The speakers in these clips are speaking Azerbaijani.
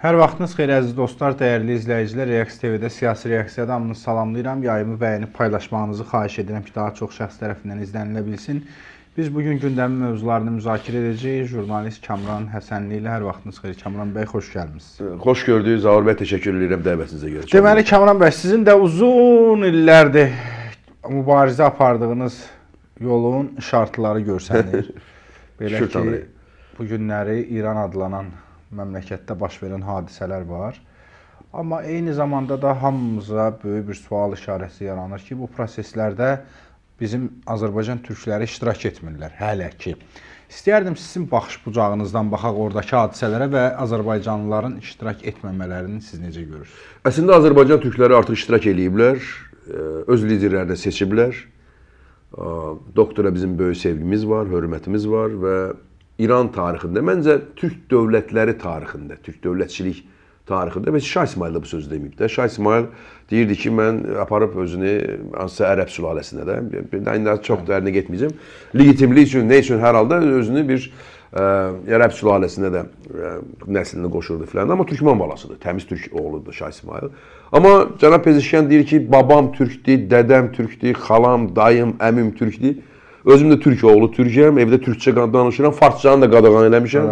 Hər vaxtınız xeyir əziz dostlar, dəyərli izləyicilər, Reax TV-də siyasi reaksiyada hamınızı salamlayıram. Yayımı bəyənib paylaşmağınızı xahiş edirəm ki, daha çox şəxs tərəfindən izlənilə bilsin. Biz bugün gündəmin mövzularını müzakirə edəcəyik. Jurnalist Kamran Həsənli ilə hər vaxtınız xeyir. Kamran bəy, xoş gəlmisiniz. Xoş gördük Zaur bəy, təşəkkür edirəm dəvətinizə görə. Deməli Kamran bəy, sizin də uzun illərdir mübarizə apardığınız yolun şartları görsənir. Belə ki, bu günləri İran adlanan məmləkətdə baş verən hadisələr var. Amma eyni zamanda da hamımıza böyük bir sual işarəsi yaranır ki, bu proseslərdə bizim Azərbaycan türkləri iştirak etmirlər hələ ki. İstəyərdim sizin baxış bucağınızdan baxaq oradakı hadisələrə və azərbaycanlıların iştirak etməmələrini siz necə görürsünüz? Əslində Azərbaycan türkləri artıq iştirak eləyiblər, öz liderlərini seçiblər. Doktora bizim böyük sevgimiz var, hörmətimiz var və İran tarixində, məncə türk dövlətləri tarixində, türk dövlətçilik tarixində, və Şah İsmayıl da bu sözü deməyib də. Şah İsmayıl deyirdi ki, mən aparıb özünü hansısa ərəb sülaləsinə də, indi çox dərinə getməyəcəm. Legitimlik üçün, nə üçün hər halda özünü bir ərəb sülaləsinə də nəslini qoşurdu filan. Amma türkman balasıdır, təmiz türk oğludur Şah İsmayıl. Amma cənab Pezeşkyan deyir ki, babam türkdür, dədəm türkdür, xalam, dayım, əmim türkdür. Özüm də türk oğlu türkəm, evdə türkçə danışıram, farsçanı da qadağan eləmişəm.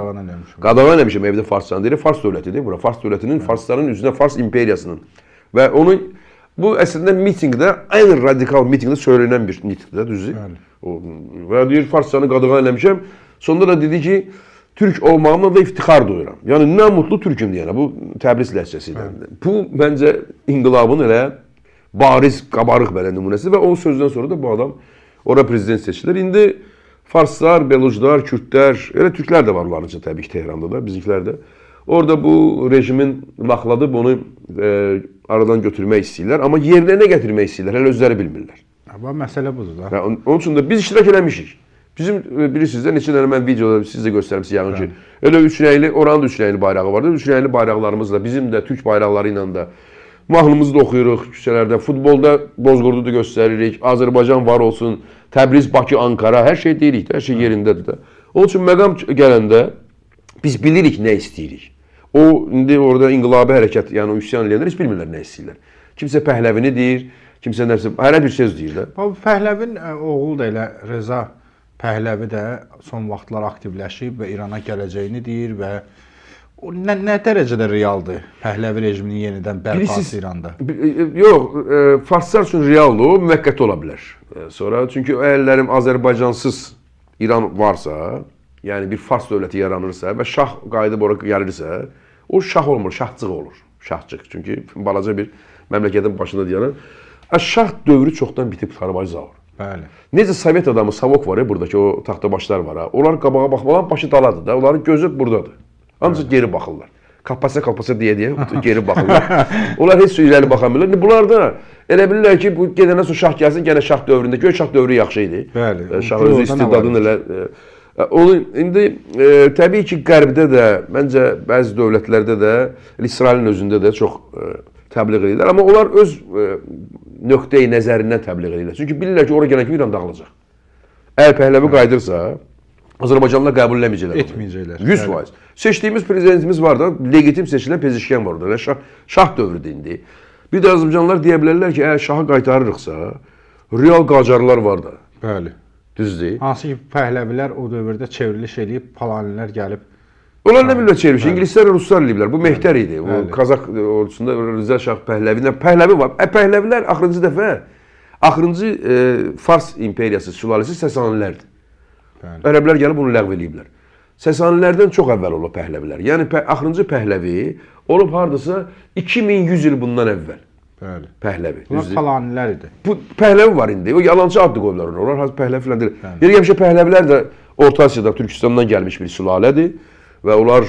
Qadağan eləmişəm, evdə farsçanı deyirəm. Fars dövlətidir bura. Fars dövlətinin, farsların üzünə Fars imperiyasının. Və onu, bu əslində mitinqdə, ən radikal mitinqdə söylənən bir nitqdir, düzdür? Və deyir, farsçanı qadağan eləmişəm. Sonda da dedi ki, türk olmağımla da iftixar duyuram. Yəni, nə mutlu türküm deyənə, bu Təbriz ləhcəsi ilə. Bu, məncə, inqilabın elə bariz, qabarıq belə nümunəsi və o sözdən sonra da bu adam ora prezident seçilir. İndi Farslar, Beluclar, Kürtlər, elə türklər də var onların üçün təbii ki, Tehranda da, bizimkilər də. Orada bu rejimin laxladıb onu aradan götürmək istəyirlər, amma yerlərinə gətirmək istəyirlər, hələ özləri bilmirlər. Amma məsələ budur da. Yəni, onun üçün də biz iştirak eləmişik. Bizim bilirsiniz də, neçə dənə mən videoda siz də göstərmişsiniz yəqin ki, elə üç rəngli, oranın da üç rəngli bayrağı vardı. Üç rəngli bayraqlarımızla, bizim də türk bayraqları ilə də mahnımızı da oxuyuruq küçələrdə, futbolda Bozqurdu da göstəririk, Azərbaycan var olsun, Təbriz, Bakı, Ankara, hər şey deyirik də, hər şey yerindədir də. Onun üçün məqam gələndə biz bilirik nə istəyirik. O, indi orada inqilabi hərəkət, yəni o üsyan eləyənlər heç bilmirlər nə istəyirlər. Kimsə Pəhləvini deyir, kimsə nəsə, hərə bir söz deyir də. Pəhləvin oğlu da elə Reza Pəhləvi də son vaxtlar aktivləşib və İrana gələcəyini deyir və o nə dərəcədə realdır Pəhləvi rejiminin yenidən bərpası İranda? Yox, farslar üçün realdır, o müvəqqəti ola bilər. Sonra, çünki əgərlərim Azərbaycansız İran varsa, yəni bir fars dövləti yaranırsa və şah qayıdıb ora gəlirsə, o şah olmur, şahcıq olur. Şahcıq, çünki balaca bir məmləkətin başında dayanan. Şah dövrü çoxdan bitib qurtarıb Zaur. Bəli. Necə Sovet adamı Savok var ya, buradakı o taxtabaşlar var ha. Onlar qabağa baxmalan başı daladır da, onların gözü buradadır. Ancaq geri baxırlar. Kapasa kapasa deyə-deyə geri baxırlar. Onlar heç irəli baxa bilmirlər. Bunlar da elə bilirlər ki, bu gedəndən sonra şah gəlsin, gənə şah dövründə. Göy şah dövrü yaxşı idi. Bəli. Şah özü istibdadın elə... Onu indi təbii ki, Qərbdə də, məncə bəzi dövlətlərdə də, İsrailin özündə də çox təbliğ edirlər. Amma onlar öz nöqteyi nəzərindən təbliğ edirlər. Çünki bilirlər ki, ora gələn kimi İran dağılacaq. Əgər Pəhləvi qayıdırsa, Azərbaycanlılar qəbul eləməyəcəklər. Etməyəcəklər. 100%. Seçdiyimiz prezidentimiz var da, legitim seçilən Pezeşkyan var orada. Elə şah dövrüdür indi. Bir də Azərbaycanlılar deyə bilərlər ki, əgər şahı qaytarırıqsa, real qacarlar var da. Bəli. Düzdür. Hansı ki, Pəhləvilər o dövrdə çevriliş eləyib, Palanilər gəlib. Onlar nə bilirlər çevriliş? İngilislər, ruslar eləyiblər. Bu Mehtər idi. O Kazak ordusunda Rıza Şah Pəhləvi. Pəhləvi var. Pəhləvilər axırıncı dəfə, axırıncı Fars imperiyası sülaləsi Səsanilərdir. Ərəblər gəlib bunu ləğv eləyiblər. Səsanilərdən çox əvvəl olub Pəhləvilər. Yəni axırıncı Pəhləvi olub hardasa 2100 il bundan əvvəl. Bəli. Pəhləvi. Bunlar Palanilər idi. Bu Pəhləvi var indi. O yalançı adlı qoyublar onu. Onlar Pəhləvi filan deyil. Yeri gəlmişə Pəhləvilər də Orta Asiyada, Türkistandan gəlmiş bir sülalədir və onlar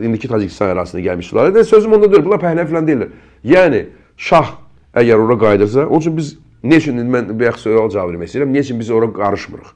indiki Tacikistan ərazisində gəlmiş sülalədir. Sözüm onda deyil. Bunlar Pəhləvi filan deyirlər. Yəni şah əgər ora qayıdırsa, onun üçün biz nə üçün mən bayaq sual cavab vermək istəyirəm. Niyə üçün biz ora qarışmırıq?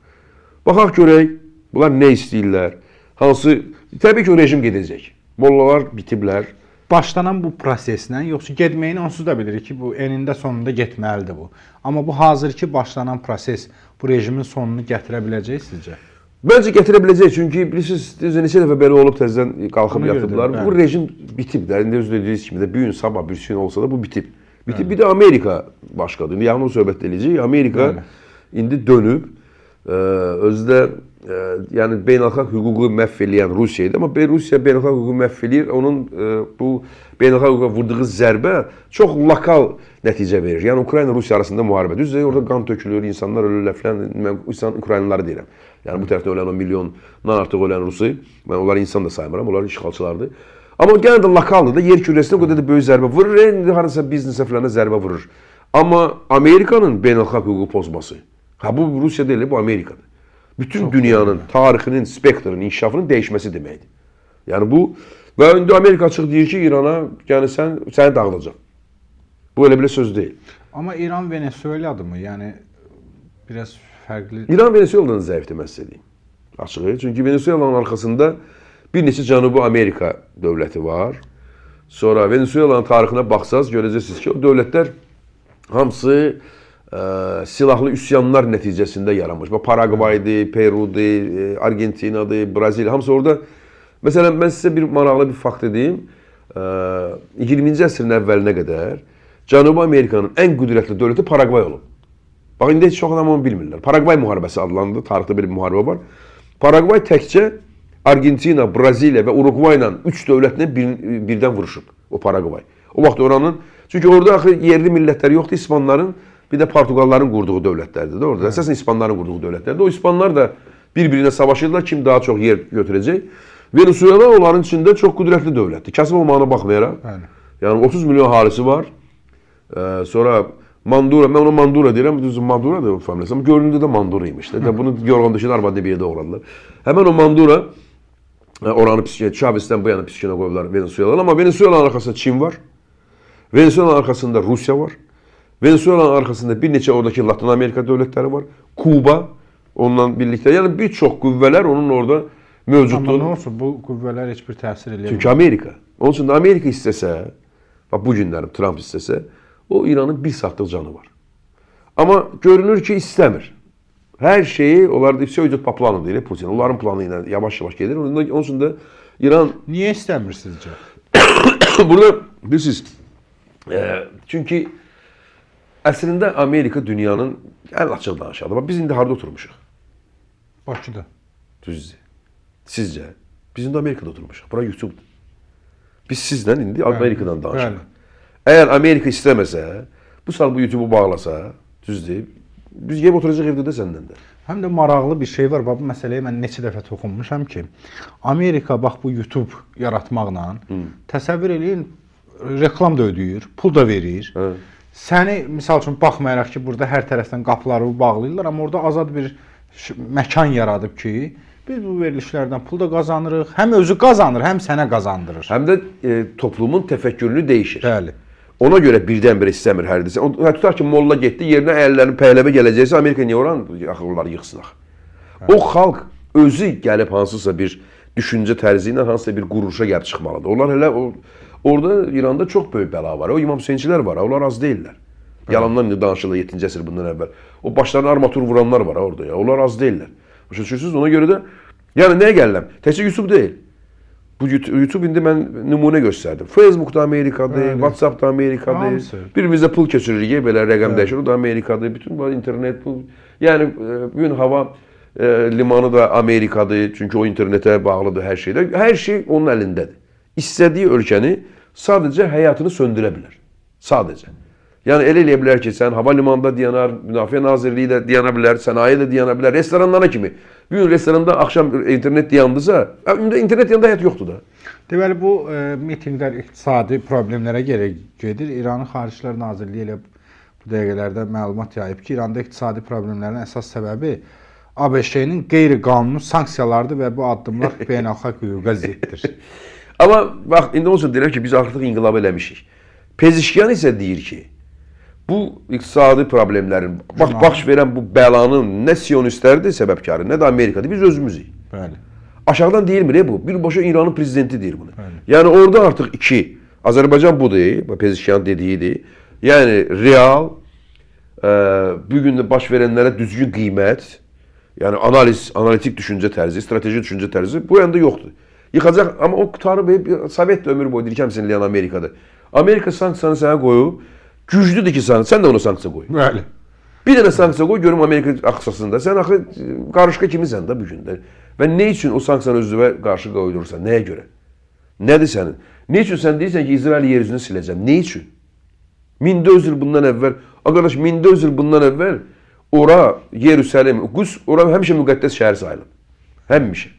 Baxaq görək, bunlar nə istəyirlər, hansı... Təbii ki, o rejim gedəcək. Mollalar bitiblər. Başlanan bu proseslə, yoxsa getməyini onsuz da bilirik ki, bu enində sonunda getməlidir bu. Amma bu hazırki başlanan proses bu rejimin sonunu gətirə biləcək sizcə? Məncə gətirə biləcək, çünki bilirsiniz, neçə dəfə belə olub təzədən qalxıb yatıblar. Bu rejim bitib də. İndi öz dediyiniz kimi də bu gün, sabah bir gün olsa da bu bitib. Bitib. Bir də Amerika başqadır. İndi yaxın o söhbət eləyəcəyik. Amerika indi dönüb, özü də yəni beynəlxalq hüququ məhv eləyən Rusiya idi, amma Rusiya beynəlxalq hüququ məhv eləyir. Onun bu beynəlxalq hüquqa vurduğu zərbə çox lokal nəticə verir. Yəni Ukrayna Rusiya arasında müharibə. Düzdür, orada qan tökülür, insanlar ölürlər filan. Mən insan Ukraynalıları deyirəm. Yəni bu tərəfdə ölən o milyondan artıq ölən Rusi, mən onları insan da saymıram, onlar işğalçılardır. Amma yenə də lokaldır da, yer kürəsinə o qədər də böyük zərbə vurur, indi harasa biznesə filana zərbə vurur. Amma Amerikanın beynəlxalq hüququ pozması, ha bu Rusiya deyil, bu Amerikadır. Bütün çox dünyanın tarixinin, spektrinin, inkişafının dəyişməsi deməkdir. Yəni bu və indi Amerika açıq deyir ki, İrana, yəni səni dağıdacaq. Bu elə belə söz deyil. Amma İran Venesueladırmı? Yəni biraz fərqli. İran Venesueladan zəifdir, mən sizə deyim. Açığı. Çünki Venesuelanın arxasında bir neçə Cənubi Amerika dövləti var. Sonra Venesuelanın tarixinə baxsaz görəcəksiniz ki, o dövlətlər hamısı silahlı üsyanlar nəticəsində yaranmış. Bax Paragvaydır, Perudur, Argentinadır, Braziliya, hamısı orada. Məsələn, mən sizə bir maraqlı bir fakt deyim. 20-ci əsrin əvvəlinə qədər Cənubi Amerikanın ən qüdrətli dövləti Paragvay olub. Bax indi heç çox adam onu bilmirlər. Paragvay müharibəsi adlandı. Tarixdə bir müharibə var. Paragvay təkcə Argentina, Braziliya və Uruqvay ilə 3 dövlətlə birdən vuruşub o Paragvay. O vaxt oranın, çünki orada axı yerli millətlər yoxdur, İspanların, bir də Portuqalların qurduğu dövlətlərdir də orada. Əsasən İspanların qurduğu dövlətlərdir. O İspanlar da bir-birinə savaşırdılar, kim daha çox yer götürəcək. Venezuela onların içində çox qüdrətli dövlətdir. Kasıb olmağına baxmayaraq. Bəli. Yəni 30 milyon əhalisi var. Sonra Mandura, mən ona Mandura deyirəm, düzdür Manduradır o familiyası, amma göründü də Mandura imiş. Də bunu yorğan döşədə arvadını bir yerdə doğradılar. Həmən o Mandura oranı Chavezdən bu yana psikinə qoyublar Venezuelanı, amma Venezuelanın arxasında Çin var. Venezuelanın arxasında Rusiya var. Venezuelanın arxasında bir neçə oradakı Latin Amerika dövlətləri var. Kuba onunla birlikdə. Yəni bir çox qüvvələr onun orada mövcuddur. Amma nə olsun, bu qüvvələr heç bir təsir eləyə bilmir. Çünki Amerika. Onun üçün də Amerika istəsə, bax bu günləri Trump istəsə, o İranın bir saatlıq canı var. Amma görünür ki, istəmir. Hər şeyi onlar da все идет по плану deyir Putin. Onların planı ilə yavaş-yavaş gedir. Onun üçün də İran niyə istəmir sizcə? Burada bilirsiniz, çünki əslində Amerika dünyanın ən açıq danışardı. Bax biz indi harda oturmuşuq? Bakıda. Düzdür. Sizcə? Biz indi Amerikada oturmuşuq. Bura YouTube-dur. Biz sizlə indi Amerikadan danışırıq. Əgər Amerika istəməsə, bu saat bu YouTube-u bağlasa, düzdür, biz gəlib oturacaq evdə də səndən də. Həm də maraqlı bir şey var. Bax bu məsələyə mən neçə dəfə toxunmuşam ki, Amerika bax bu YouTube yaratmaqla təsəvvür eləyin, reklam da ödəyir, pul da verir. Hə. Səni misal üçün baxmayaraq ki, burada hər tərəfdən qapıları bağlayırlar, amma orada azad bir məkan yaradıb ki, biz bu verilişlərdən pul da qazanırıq, həm özü qazanır, həm sənə qazandırır. Həm də toplumun təfəkkürünü dəyişir. Bəli. Ona görə birdən-birə istəmir hər desə. Tutaq ki, molla getdi, yerinə əllərini Pəhləvə gələcəksə, Amerika niyə oranı axı onları yıxsın axı? O xalq özü gəlib hansısa bir düşüncə tərzi ilə hansısa bir quruluşa gəlib çıxmalıdır. Onlar hələ orada İranda çox böyük bəla var. O İmam Hüseynçilər var, onlar az deyillər. Yalandan indi danışırlar 7-ci əsr bundan əvvəl. O başlarına armatur vuranlar var orada ya. Onlar az deyillər. Başa düşürsünüz? Ona görə də yəni nəyə gəlirəm? Təkcə YouTube deyil. Bu YouTube indi mən nümunə göstərdim. Facebook da Amerikadır, WhatsApp da Amerikadır. Bir-birimizə pul keçiririk, belə rəqəm dəyişir, o da Amerikadır. Bütün bu internet, bu yəni bu gün hava limanı da Amerikadır. Çünki o internetə bağlıdır hər şeydə. Hər şey onun əlindədir. İstədiyi ölkəni sadəcə həyatını söndürə bilər. Sadəcə. Yəni elə eləyə bilər ki, sən hava limanında dayanar, Müdafiə Nazirliyi də dayana bilər, sənaye də dayana bilər, restoranlara kimi. Bu gün restoranda axşam internet dayandısa, internet dayanda həyat yoxdur da. Deməli bu mitinqlər iqtisadi problemlərə görə gedir. İranın Xarici İşlər Nazirliyi elə bu dəqiqələrdə məlumat yayıb ki, İranda iqtisadi problemlərin əsas səbəbi ABŞ-nin qeyri-qanuni sanksiyalarıdır və bu addımlar beynəlxalq hüquqa ziddir. Amma bax indi onun üçün deyirəm ki, biz artıq inqilab eləmişik. Pezişkiyan isə deyir ki, bu iqtisadi problemlərin, bax baş verən bu bəlanın nə siyonistlərdir səbəbkarı, nə də Amerikadır. Biz özümüzük. Bəli. Aşağıdan deyilmir bu. Birbaşa İranın prezidenti deyir bunu. Bəli. Yəni orada artıq iki, Azərbaycan budur, Pezişkiyan dediyidir. Yəni real, bu gün də baş verənlərə düzgün qiymət, Yəni analiz, analitik düşüncə tərzi, strateji düşüncə tərzi bu yanda yoxdur. Yıxacaq, amma o qurtarıb Sovet də ömür boyu deyir ki, həmçinin eləyən Amerikada. Amerika sanksiyanı sənə qoyub, güclüdür ki, sən də ona sanksiya qoy. Bəli. Bir dənə sanksiya qoy, görüm Amerika axsasında. Sən axı qarışqa kimisən də bu gün də. Və nə üçün o sanksiyanı özünə qarşı qoydurursan? Nəyə görə? Nədir sənin? Nə üçün sən deyirsən ki, İsraili yer üzünü siləcəm? Nə üçün? 1400 il bundan əvvəl, qardaş 1400 il bundan əvvəl ora Yerusəlim, Qüds, ora həmişə müqəddəs şəhər sayılıb. Həmişə.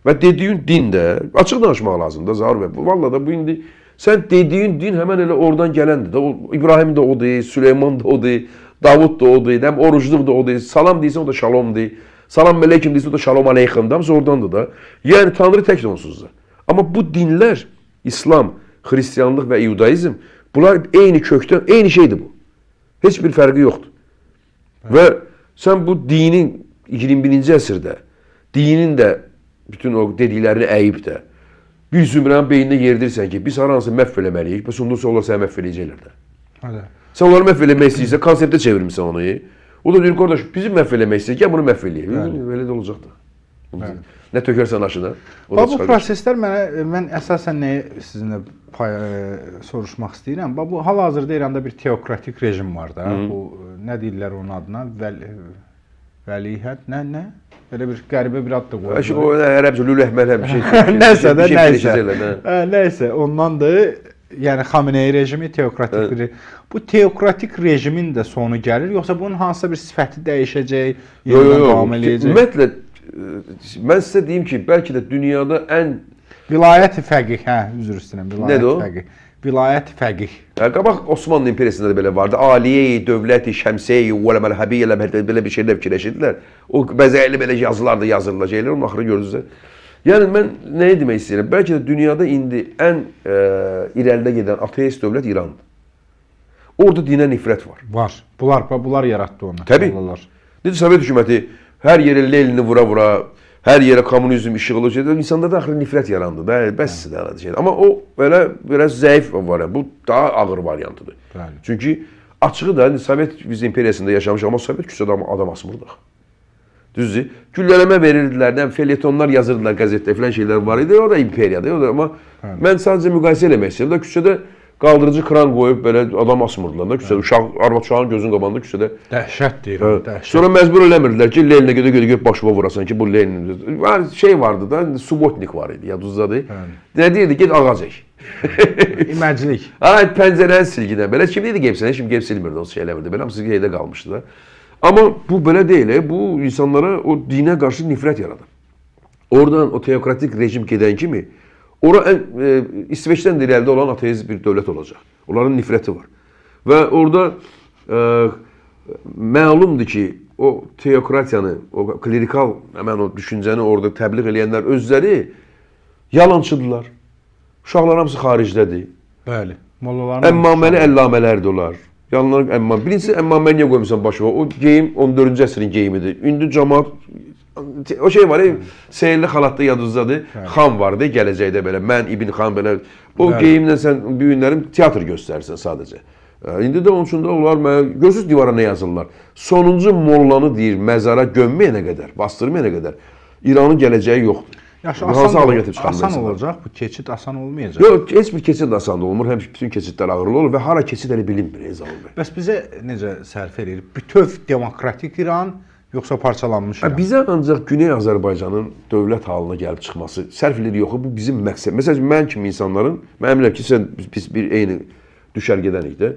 Və dediyin din də, açıq danışmaq lazımdır da Zaur bəy. Vallahi da bu indi sən dediyin din həmən elə oradan gələndir də. O, İbrahim də odur, Süleyman da odur, Davud da odur, həm orucluq da odur. Salam deyirsən o da şalom deyir. Salam əleykum deyirsən o da şalom aleykum. Hamısı oradandır da. Yəni Tanrı təkdir onsuz da. Amma bu dinlər, İslam, Xristianlıq və İudaizm, bunlar eyni kökdən, eyni şeydir bu. Heç bir fərqi yoxdur. Və sən bu dinin 21-ci əsrdə, dinin də bütün o dediklərini əyib də bir zümrənin beyninə yerdirsən ki, biz hər hansı məhv eləməliyik, bəs ondan sonra onlar səni məhv eləyəcəklər də. Hələ. Sən onları məhv eləmək istəyirsən, konseptə çevirmisən onu. O da deyir, qardaş, bizi məhv eləmək istəyir, gəl bunu məhv eləyək. Belə də olacaq da. Nə tökərsən aşına, o da Bax bu çıxar. proseslər mən əsasən nəyi sizinlə soruşmaq istəyirəm. Bax bu hal-hazırda İranda bir teokratik rejim var da. Bu nə deyirlər onun adına? Vəlihət nə? Belə bir qəribə bir ad da Əşi, qoyublar. o nə, ərəbcə lüləhmələm bir şey. Nəsə də bir şey nəsə. fikirləşəcəklər, hə. Hə, nəsə ondandır. Yəni Xamenei rejimi teokratik bir. Bu teokratik rejimin də sonu gəlir, yoxsa bunun hansısa bir sifəti dəyişəcək, Yo, yo, yenidən yo. davam eləyəcək? Ümumiyyətlə mən sizə deyim ki, bəlkə də dünyada ən Vilayət-i fəqih, hə, üzr istəyirəm, vilayət Nədir o? fəqih. Vilayət fəqih. Qabaq Osmanlı imperiyasında da belə vardı. Aliyə-i, dövləti, şəmsiyə-i, və məlhəbiyyə, belə bir şeylər fikirləşirdilər. O bəzəkli belə yazılar da yazırlar, şeylər, onun axırı görürsünüz. Yəni mən nəyi demək istəyirəm? Bəlkə də dünyada indi ən irəlidə gedən ateist dövlət İrandır. Orada dinə nifrət var. Var. Bunlar yaratdı onu. Təbii. Mollalar. Necə Sovet hökuməti hər yerə Lenini vura-vura, hər yerə kommunizm işıqlı şeydə insanlarda axırı nifrət yarandı da, bəs də şey. Amma o belə biraz zəif variant. Bu daha ağır variantıdır. Bəli. Çünki açığı da indi Sovet biz imperiyasında yaşamışıq, amma Sovet küçədə adam asmırdıq. Düzdür? Güllələmə verirdilər, nə felyetonlar yazırdılar qəzetdə filan şeylər var idi. O da imperiyadır. O da, amma mən sadəcə müqayisə eləmək istəyirəm də küçədə qaldırıcı kran qoyub belə adam asmırdılar da küçədə. Uşaq, arvad uşağın gözünün qabağında küçədə. Dəhşət deyirəm, dəhşət. Sonra məcbur eləmirdilər ki, Leninə gedə başıma vurasan ki, bu Lenin. Var şey vardı da, Subotnik var idi, yadınızdadır. Nə deyirdi? Get ağac ək. İməclik. Ha, pəncərəni silginə belə. Kim deyirdi qeyb sən? Heç kim qeyb silmirdi, o şey eləmirdi. Belə hamısı qeydə qalmışdı da. Amma bu belə deyil, bu insanlara o dinə qarşı nifrət yaradır. Oradan o teokratik rejim gedən kimi ora ən İsveçdən də irəlidə olan ateist bir dövlət olacaq. Onların nifrəti var. Və orada məlumdur ki, o teokratiyanı, o klerikal həmən o düşüncəni orada təbliğ eləyənlər özləri yalançıdırlar. Uşaqlar hamısı xaricdədir. Bəli. Mollaların Əmmaməli əllamələrdir onlar. Yanlarına əmmam. Birincisi əmmaməli niyə qoymusan başıma? O geyim 14-cü əsrin geyimidir. İndi camaat o şey var, seyirli xalatlı yadınızdadır. Xan vardı gələcəkdə belə. Mən İbn Xan belə. O Bəli. geyimlə sən bu günlərim teatr göstərirsən sadəcə. İndi də onun üçün də onlar mənə görürsüz divara nə yazırlar. Sonuncu mollanı deyir məzara gömməyənə qədər, bastırmayana qədər İranın gələcəyi yoxdur. Yaxşı, Hansı hala gətirib çıxarmır asan insanları? olacaq, bu keçid asan olmayacaq. Yox, heç bir keçid asan olmur. Həmişə bütün keçidlər ağırlı olur və hara keçid elə bilinmir, Zaur bəy. Bəs bizə necə sərf eləyir? Bütöv demokratik İran yoxsa parçalanmış İran? Bizə ancaq Güney Azərbaycanın dövlət halına gəlib çıxması sərf eləyir yox, bu bizim məqsəd. Məsələn, mən kimi insanların, mən əminəm ki, sən biz bir eyni düşərgədənik də.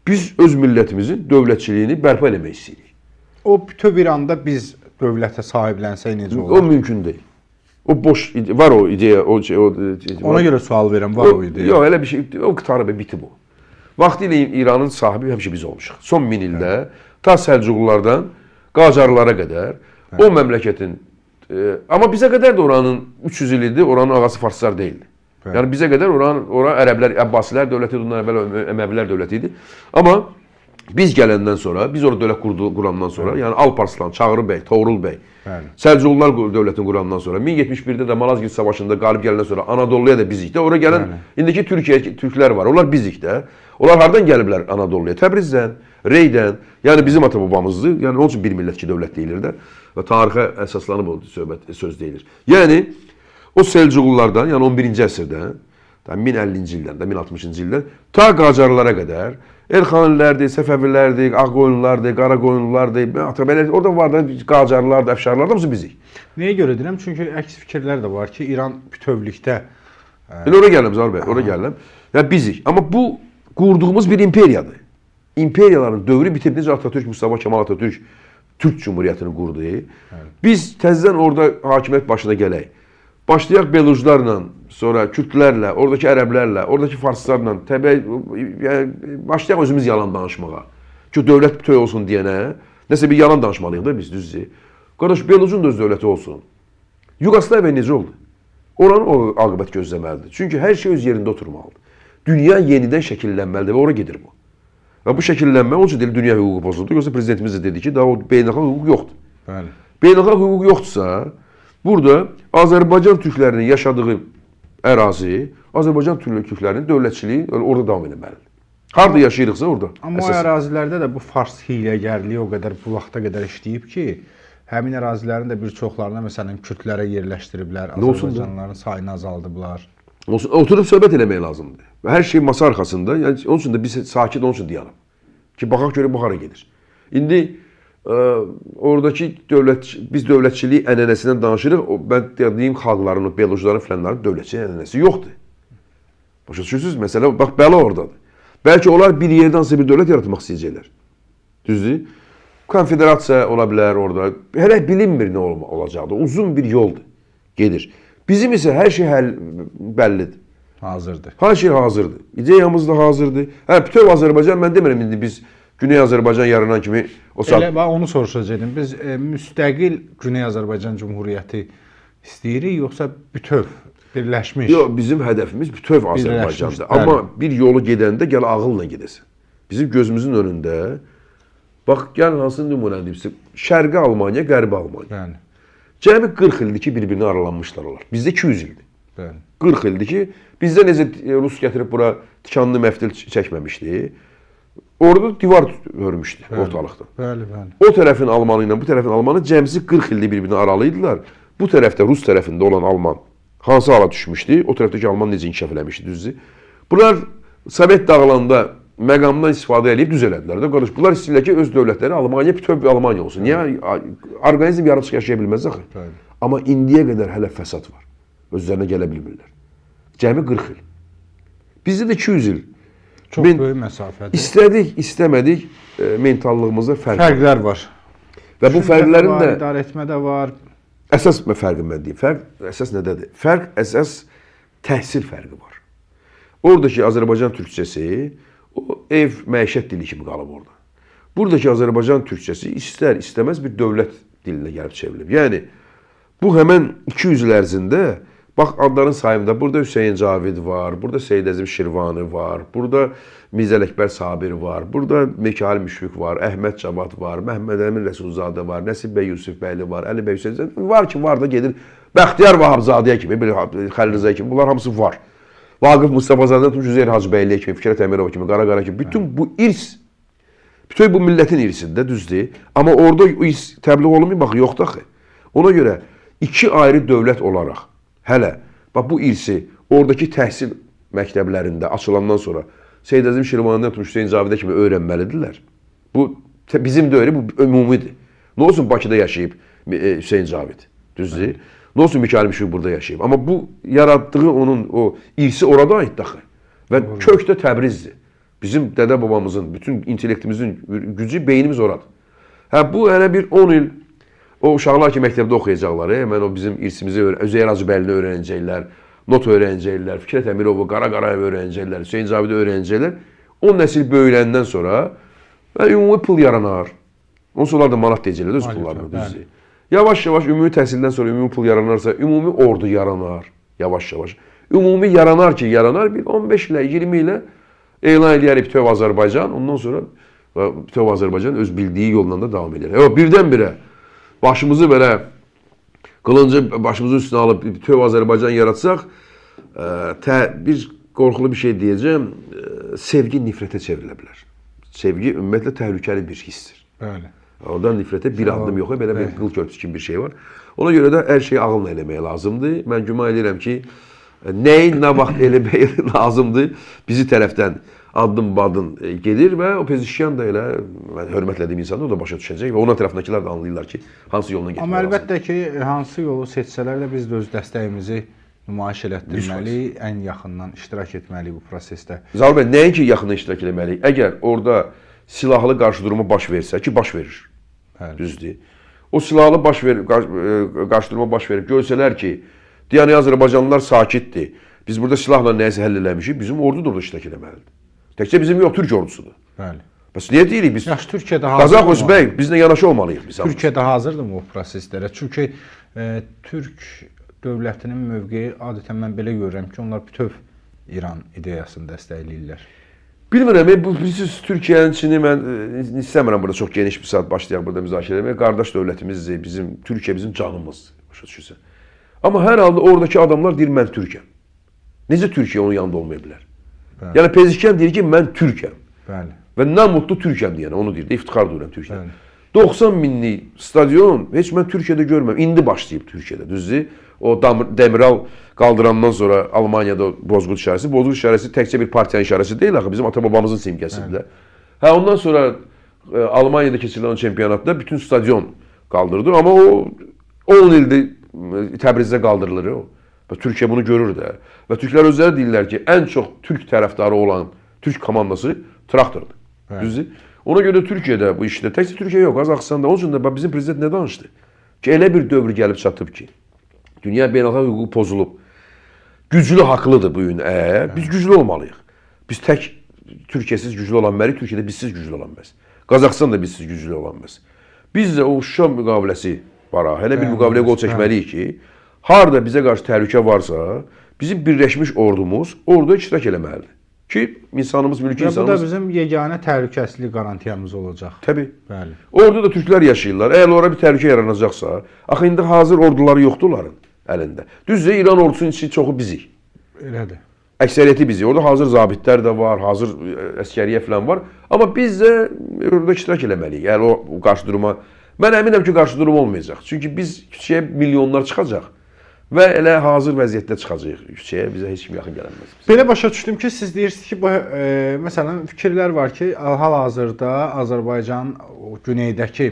Biz öz millətimizin dövlətçiliyini bərpa eləmək istəyirik. O bütöv İranda biz dövlətə sahiblənsək necə olar? O mümkün deyil. O boş var o ideya, o şey, o Ona görə sual verirəm, var o ideya. Yox, elə bir şey, o qurtarıb, bitib o. Vaxtilə İranın sahibi həmişə biz olmuşuq. Son 1000 ildə ta Səlcuqlulardan Qacarlara qədər o məmləkətin amma bizə qədər də oranın 300 il idi, oranın ağası farslar deyildi. Bəli. Yəni bizə qədər ora ərəblər, Əbbasilər dövləti idi, ondan əvvəl Əməvilər dövləti idi. Amma Biz gələndən sonra, biz orada dövlət qurandan sonra, yəni Alparslan, Çağrı bəy, Toğrul bəy, Bəli. Səlcuqlular dövlətini qurandan sonra, 1071-də də Malazgirt savaşında qalib gələndən sonra Anadoluya da bizik də. Ora gələn indiki Türkiyə türklər var. Onlar bizik də. Onlar hardan gəliblər Anadoluya? Təbrizdən, Reydən. Yəni bizim ata-babamızdır. Yəni onun üçün bir millət iki dövlət deyilir də. Və tarixə əsaslanıb o söhbət söz deyilir. Yəni o Səlcuqlulardan, yəni 11-ci əsrdən, 1050-ci ildən də 1060-cı ildən ta Qacarlara qədər Elxanilərdir, Səfəvilərdir, Ağqoyunlulardır, Qaraqoyunlulardır, Atabəylər, orada var da Qacarlar da, Əfşarlar da hamısı bizik. Nəyə görə deyirəm? Çünki əks fikirlər də var ki, İran bütövlükdə Elə ora gəlirəm Zaur bəy, ora gəlirəm. Yəni bizik. Amma bu qurduğumuz bir imperiyadır. İmperiyaların dövrü bitib. Necə Atatürk, Mustafa Kemal Atatürk Türk Cumhuriyyətini qurdu. Biz təzədən orada hakimiyyət başına gələk. Başlayaq Beluclarla, sonra Kürdlərlə, oradakı ərəblərlə, oradakı farslarla, təbii, yəni başlayaq özümüz yalan danışmağa. Ki dövlət bütöv olsun deyənə, nəsə bir yalan danışmalıyıq da biz, düzdür. Qardaş, Belucun da öz dövləti olsun. Yugoslaviya necə oldu? Oranın o aqibət gözləməlidir. Çünki hər şey öz yerində oturmalıdır. Dünya yenidən şəkillənməlidir və ora gedir bu. Və bu şəkillənmə onun üçün deyil, dünya hüququ pozuldu. Yoxsa prezidentimiz də dedi ki, daha o beynəlxalq hüquq yoxdur. Bəli. Beynəlxalq hüquq yoxdursa, burada Azərbaycan türklərinin yaşadığı ərazi, Azərbaycan türklərinin dövlətçiliyi orada davam etməlidir. Harda yaşayırıqsa orada. Amma o ərazilərdə də bu fars hiyləgərliyi o qədər bu vaxta qədər işləyib ki, həmin ərazilərin də bir çoxlarına məsələn kürdlərə yerləşdiriblər, Azərbaycanlıların sayını azaldıblar. Olsun, oturub söhbət eləmək lazımdır. Və hər şey masa arxasında, yəni onun üçün də biz sakit onun üçün dayanıb. Ki baxaq görək bu hara gedir. İndi oradakı dövlət, biz dövlətçilik ənənəsindən danışırıq. O, mən dediyim xalqların, o belucların filanların dövlətçilik ənənəsi yoxdur. Başa düşürsünüz? Məsələ bax bəla oradadır. Bəlkə onlar bir yerdən hansısa bir dövlət yaratmaq istəyəcəklər. Düzdür? Konfederasiya ola bilər orada. Hələ bilinmir nə olacaqdır. Uzun bir yoldur. Gedir. Bizim isə hər şey bəllidir. Hazırdır. Hər şey hazırdır. İdeyamız da hazırdır. Hə, bütöv Azərbaycan, mən demirəm indi biz Güney Azərbaycan yaranan kimi o saat... Elə bax, onu soruşacaqdım. Biz müstəqil Güney Azərbaycan Cumhuriyyəti istəyirik, yoxsa bütöv, birləşmiş? Yox, bizim hədəfimiz bütöv Azərbaycandır. Amma bir yolu gedəndə gəl ağılla gedəsən. Bizim gözümüzün önündə, bax, gəl hansı nümunəni deyim sizə, Şərqi Almaniya, Qərbi Almaniya. Bəli. Cəmi 40 ildir ki, bir-birinə aralanmışlar onlar. Bizdə 200 ildir. Bəli. 40 ildir ki, bizdə necə Rus gətirib bura tikanlı məftil çəkməmişdi. Orada divar hörmüşdü ortalıqda. Bəli, bəli. O tərəfin Almanı ilə bu tərəfin Almanı cəmsi 40 ildir bir-birinə aralı idilər. Bu tərəfdə Rus tərəfində olan Alman hansı hala düşmüşdü? O tərəfdəki Alman necə inkişaf eləmişdi, düzdür? Bunlar Sovet dağılanda məqamdan istifadə eləyib düz elədilər də. Qardaş, bunlar istəyirlər ki, öz dövlətləri Almaniya, bütöv bir Almaniya olsun. Niyə? Orqanizm yarımçıq yaşaya bilməz axı. Bəli. Amma indiyə qədər hələ fəsad var. Özlərinə gələ bilmirlər. Cəmi 40 il. Bizdə də 200 il. Çox böyük məsafədir. İstədik, istəmədik, mentallığımızda fərq var. Fərqlər var. Və bu fərqlərin də idarə etmə də var. Əsas fərqi mən deyim. Fərq əsas nədədir? Fərq əsas təhsil fərqi var. Oradakı Azərbaycan türkçəsi o ev məişət dili kimi qalıb orada. Buradakı Azərbaycan türkçəsi istər istəməz bir dövlət dilinə gəlib çevrilib. Yəni bu həmən 200 il ərzində bax adların sayımda burada Hüseyn Cavid var, burada Seyid Əzim Şirvani var, burada Mirzə Ələkbər Sabir var, burada Mikail Müşfiq var, Əhməd Cavad var, Məhəmməd Əmin Rəsulzadə var, Nəsib bəy Yusifbəyli var, Əli bəy Hüseynzadə var ki, var da gedir. Bəxtiyar Vahabzadəyə kimi, Xəlil Rızaya kimi bunlar hamısı var. Vaqif Mustafazadə tutmuş Üzeyir Hacıbəyliyə kimi, Fikrət Əmirova kimi, Qara Qara kimi bütün bu irs, bütün bu millətin irsidir, düzdür. Amma orada irs təbliğ olunmuyor, bax yoxdur axı. Ona görə iki ayrı dövlət olaraq hələ bax bu irsi oradakı təhsil məktəblərində açılandan sonra Seyid Əzim Şirvanidən tutmuş Hüseyn Cavidə kimi öyrənməlidirlər. Bu bizim deyil, bu ümumidir. Nə olsun Bakıda yaşayıb Hüseyn Cavid, düzdür? Nə olsun Mikail Müşfiq burada yaşayıb. Amma bu yaratdığı onun o irsi orada aiddir axı. Və kök də Təbrizdir. Bizim dədə babamızın, bütün intellektimizin gücü, beynimiz oradır. Hə bu hələ bir 10 il o uşaqlar ki məktəbdə oxuyacaqlar, həmən o bizim irsimizi Üzeyir Hacıbəylini öyrənəcəklər, not öyrənəcəklər, Fikrət Əmirovu, Qara Qarayev öyrənəcəklər, Hüseyn Cavidi öyrənəcəklər. O nəsil böyüyəndən sonra və ümumi pul yaranar. Ondan sonra da manat deyəcəklər öz pullarını, düzdür. Yavaş-yavaş ümumi təhsildən sonra ümumi pul yaranarsa, ümumi ordu yaranar. Yavaş-yavaş. Ümumi yaranar ki, yaranar bir 15 ilə, 20 ilə elan eləyərik bütöv Azərbaycan. Ondan sonra Və bütöv Azərbaycan öz bildiyi yolla da davam edir. Yox, birdən-birə başımızı belə qılıncı başımızın üstünə alıb bütöv Azərbaycan yaratsaq, bir qorxulu bir şey deyəcəm, sevgi nifrətə çevrilə bilər. Sevgi ümumiyyətlə təhlükəli bir hissdir. Bəli. Oradan nifrətə bir addım yox, belə bir qıl körpüsü kimi bir şey var. Ona görə də hər şeyi ağılla eləmək lazımdır. Mən güman edirəm ki, nəyi nə vaxt eləmək lazımdır, bizi tərəfdən addım-badın gedir və o Pezeşkiyan da elə, mən hörmətlə insandır, o da başa düşəcək və onun ətrafındakılar da anlayırlar ki, hansı yolla getmək lazımdır. Amma əlbəttə ki, hansı yolu seçsələr də biz də öz dəstəyimizi nümayiş elətdirməliyik, ən yaxından iştirak etməliyik bu prosesdə. Zaur bəy, nəinki yaxından iştirak etməliyik? Əgər orada silahlı qarşıdurma baş versə, ki baş verir. Bəli. Düzdür. O silahlı qarşıdurma baş verib görsələr ki, deyən Azərbaycanlılar sakitdir. Biz burada silahla nəyisə həll eləmişik, bizim ordu da orada iştirak eləməlidir. Təkcə bizim yox, Türk ordusudur. Bəli. Bəs niyə deyirik biz? Yaxşı, Türkiyədə hazırdır. Qazaq, Özbək, bizlə yanaşı olmalıyıq biz. Türkiyədə hazırdırmı o proseslərə? Çünki Türk dövlətinin mövqeyi adətən mən belə görürəm ki, onlar bütöv İran ideyasını dəstəkləyirlər. Bilmirəm, bu bilirsiniz, Türkiyənin içini mən istəmirəm burada çox geniş bir saat başlayaq burada müzakirə etməyə. Qardaş dövlətimizdir, bizim Türkiyə bizim canımızdır, başa düşürsən. Amma hər halda oradakı adamlar deyir mən Türkəm. Necə Türkiyə onun yanında olmaya bilər? Bəli. Yəni Pezeşkiyan deyir ki, mən Türkəm. Bəli. Və nə mutlu Türkəm deyənə, onu deyir, iftixar duyuram Türkiyədə. 90 minlik stadion heç mən Türkiyədə görməm. İndi başlayıb Türkiyədə, düzdür? O Demiral qaldırandan sonra Almaniyada Bozqurt işarəsi. Bozqurt işarəsi təkcə bir partiyanın işarəsi deyil axı, bizim ata-babamızın simgəsidir də. Hə, ondan sonra Almaniyada keçirilən çempionatda bütün stadion qaldırdı. Amma o 10 ildir Təbrizdə qaldırılır o. Və Türkiyə bunu görür də. Və türklər özləri deyirlər ki, ən çox türk tərəfdarı olan türk komandası Traktordur. Düzdür? Ona görə Türkiyədə bu işdə, təkcə Türkiyə yox, Qazaxıstanda. Onun üçün də bizim prezident nə danışdı? Ki, elə bir dövr gəlib çatıb ki, dünya beynəlxalq hüququ pozulub. Güclü haqlıdır bu gün. Biz güclü olmalıyıq. Biz tək Türkiyəsiz güclü ola bilmərik, Türkiyədə bizsiz güclü ola bilməz. Qazaxıstan da bizsiz güclü ola bilməz. Biz də o Şuşa müqaviləsi var ha, elə bir müqaviləyə qol çəkməliyik ki, harda bizə qarşı təhlükə varsa, bizim birləşmiş ordumuz orada iştirak eləməlidir. Ki, insanımız, mülki insanımız... Bu da bizim yeganə təhlükəsizlik qarantiyamız olacaq. Təbii. Bəli. Orada da türklər yaşayırlar. Əgər ora bir təhlükə yaranacaqsa, axı indi hazır orduları yoxdur onların əlində. Düzdür, İran ordusunun içi çoxu bizik. Elədir. Əksəriyyəti bizik. Orada hazır zabitlər də var, hazır əskəriyyə falan var. Amma biz də orada iştirak eləməliyik. Əgər o qarşı duruma... Mən əminəm ki, qarşı durum olmayacaq. Çünki biz küçəyə milyonlar çıxacaq. Və elə hazır vəziyyətdə çıxacağıq küçəyə, bizə heç kim yaxın gələnməz. Belə başa düşdüm ki, siz deyirsiniz ki, bu məsələn fikirlər var ki, hal-hazırda Azərbaycan o güneydəki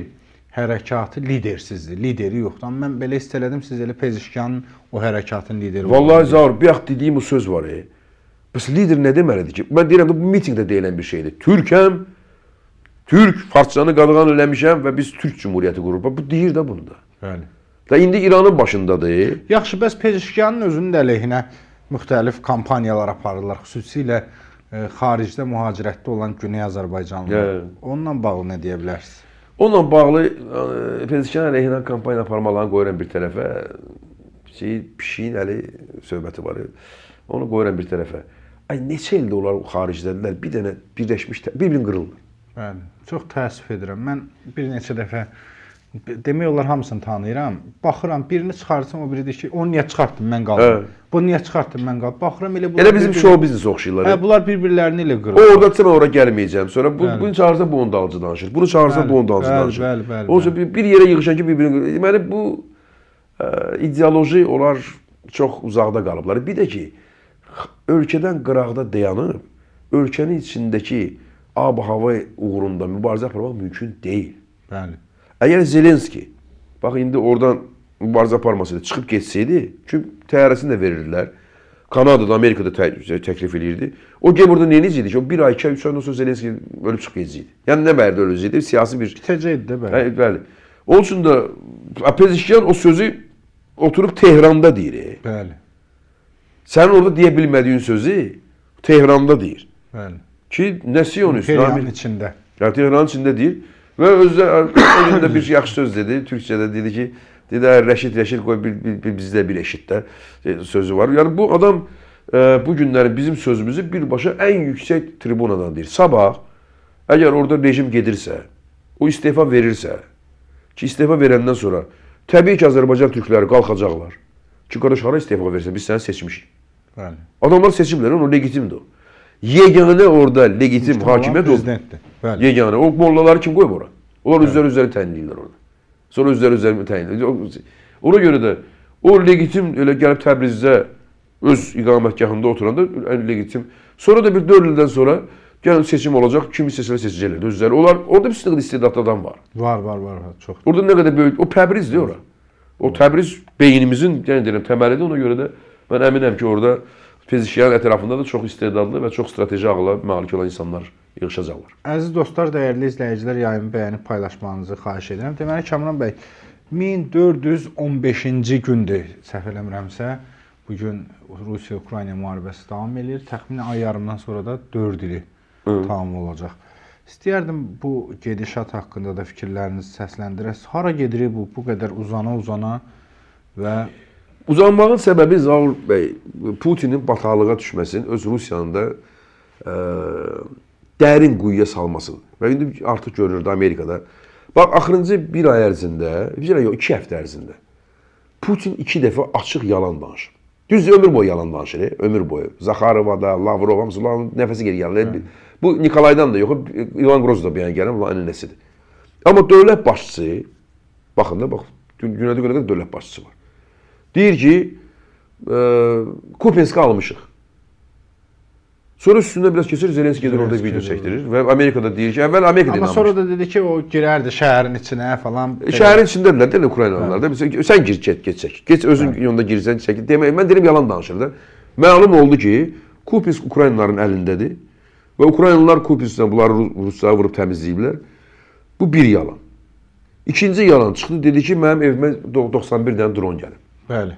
hərəkatı lidersizdir, lideri yoxdur. Amma mən belə hiss elədim, siz elə Pezeşkiyanın o hərəkatın lideri olduğunu. Vallahi Zaur, bir vaxt dediyim o söz var. Bəs lider nə deməlidir ki? Mən deyirəm də bu mitinqdə deyilən bir şeydir. Türkəm, Türk farsçanı qadağan eləmişəm və biz Türk Cümhuriyyəti qururuq. Bu deyir də bunu da. Bəli. Da indi İranın başındadır. Yaxşı, bəs Pezeşkiyanın özünün də əleyhinə müxtəlif kampaniyalar aparırlar, xüsusilə xaricdə mühacirətdə olan Güney Azərbaycanlılar. Onunla bağlı nə deyə bilərsiniz? Onunla bağlı Pezeşkiyanın əleyhinə kampaniya aparmalarını qoyuram bir tərəfə. Pişiyin əli söhbəti var. Onu qoyuram bir tərəfə. Ay, neçə ildir onlar xaricdədirlər, bir dənə birləşmiş, bir-birini qırırlar. Bəli, çox təəssüf edirəm. Mən bir neçə dəfə demək olar hamısını tanıyıram. Baxıram, birini çıxartsam, o biri deyir ki, onu niyə çıxartdım, mən qaldım. Bunu niyə çıxartdım, mən qaldım. Baxıram, elə bunlar... Elə bizim show biznes oxşayırlar. Hə, bunlar bir-birlərini elə qırırlar. O orada çıxsa, mən ora gəlməyəcəm. Sonra bunu çağırsa, bu onun dalınca danışır. Bunu çağırsa, bu onun dalınca danışır. Bəli, bəli, Onun üçün bir yerə yığışan ki, bir-birini qırır. Deməli, bu ideoloji onlar çox uzaqda qalıblar. Bir də ki, ölkədən qıraqda dayanıb, ölkənin içindəki ab-hava uğrunda mübarizə aparmaq mümkün deyil. Bəli. Əgər Zelenski, bax indi oradan mübarizə aparmasaydı, çıxıb getseydi, çünki təyyarəsini də verirdilər, Kanadada, Amerikada təklif eləyirdi. O gəl burada nə edəcəkdi ki, o bir ay, 2 ay, 3 aydan sonra Zelenski ölüb çıxıb gedəcəkdi. Yəni nə bərdə öləcəkdi, siyasi bir... Bitəcəkdi də, bəli. Bəli. Onun üçün də Pezeşkiyan o sözü oturub Tehranda deyir. Bəli. Sənin orada deyə bilmədiyin sözü Tehranda deyir. Bəli. Ki, nə siyonist? Tehranın içində. Yəni, Tehranın içində deyir. Və özü o gün də bir yaxşı söz dedi, Türkçədə dedi ki, dedi, Rəşid, Rəşid qoy, bizdə bir eşit də sözü var. Yəni, bu adam bu günləri bizim sözümüzü birbaşa ən yüksək tribunadan deyir. Sabah Əgər orada rejim gedirsə, o istefa verirsə, ki istefa verəndən sonra təbii ki Azərbaycan türkləri qalxacaqlar. Ki qardaş hara istefa versə biz səni seçmişik. Bəli. Adamlar seçiblər, o legitimdir o. Yeganə orada legitim hakimiyyət o. Prezidentdir. Bəli. Yeganə. O mollaları kim qoyub ora? Onlar özləri təyin edirlər orada. Sonra özləri təyin edirlər. Ona görə də o legitim elə gəlib Təbrizdə öz iqamətgahında oturanda ən legitim. Sonra da bir 4 ildən sonra gəlin seçim olacaq. Kimi seçilə seçəcəklər özləri. Onlar orada bir sürü istedadlı adam var. Var, çox. Orada nə qədər böyük o Təbrizdir ora. O Təbriz beynimizin, yəni deyirəm, təməlidir. Ona görə də mən əminəm ki, orada Pezişkiyanın ətrafında da çox istedadlı və çox strateji ağla malik olan insanlar yığışacaqlar. Əziz dostlar, dəyərli izləyicilər, yayımı bəyənib paylaşmanızı xahiş edirəm. Deməli, Kamran bəy, 1415-ci gündür, səhv eləmirəmsə, bugün Rusiya-Ukrayna müharibəsi davam eləyir. Təxminən ay yarımdan sonra da 4 ili tamam olacaq. İstəyərdim bu gedişat haqqında da fikirlərinizi səsləndirəsiniz. Hara gedirik bu qədər uzana-uzana və uzanmağın səbəbi Zaur bəy, Putinin bataqlığa düşməsinin, öz Rusiyanın da dərin quyuya salmasıdır. Və indi artıq görünürdü Amerikada. Bax, axırıncı bir ay ərzində, bir ay yox, 2 həftə ərzində Putin 2 dəfə açıq yalan danışır. Düzdür, ömür boyu yalan danışır, ömür boyu. Zaxarova da, Lavrov, hamısı nəfəsi geri gəlir. Bu Nikolaydan da yox, İvan Groz da bu yana gələn, bunların ənənəsidir. Amma dövlət başçısı, baxın da, bax, günədə görə də dövlət başçısı var. Deyir ki, Kupensk'i almışıq. Sonra üstündən biraz keçir, Zelenski gedir orada video çəkdirir və Amerikada deyir ki, əvvəl Amerikada inanmış. Amma sonra da dedi ki, o girərdi şəhərin içinə falan. Şəhərin içindədirlər, deyil Ukraynalılar da. Sən gir, get çək. Geç özün yolunda girsən, çək. Demək, mən deyirəm, yalan danışır da. Məlum oldu ki, Kupensk Ukraynalıların əlindədir və Ukraynalılar Kupenskdən bunları Ruslara vurub təmizləyiblər. Bu bir yalan. İkinci yalan çıxdı, dedi ki, mənim evimə 91 dənə dron gəlib. Bəli.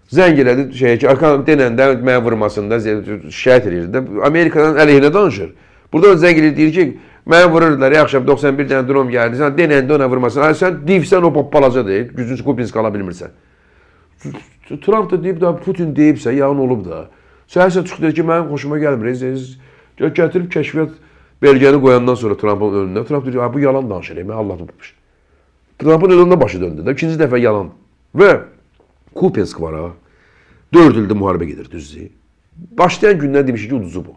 Zəng elədi şeyə ki, arxam denəndə mənə vurmasın da şikayət eləyir də. Amerikadan əleyhinə danışır. Burada zəng eləyir, deyir ki, mənə vururdular, yaxşı 91 dənə dron gəldi, sən denəndə ona vurmasın. Ay, sən divsən o balaca deyil, gücün Kupensk ala bilmirsən. Trump da deyib da, Putin deyibsə, yalan olub da. Səhər-səhər çıxdı dedi ki, mənim xoşuma gəlmir. Gətirib kəşfiyyat belgəni qoyandan sonra Trumpın önünə, Trump deyir ki, bu yalan danışır, mən Allah tutmuş. Trumpın önündə başı döndü də, ikinci dəfə yalan. Və Kupensk var ha, 4 ildir müharibə gedir, düzdür. Başlayan gündən demişik ki, uduzu bu.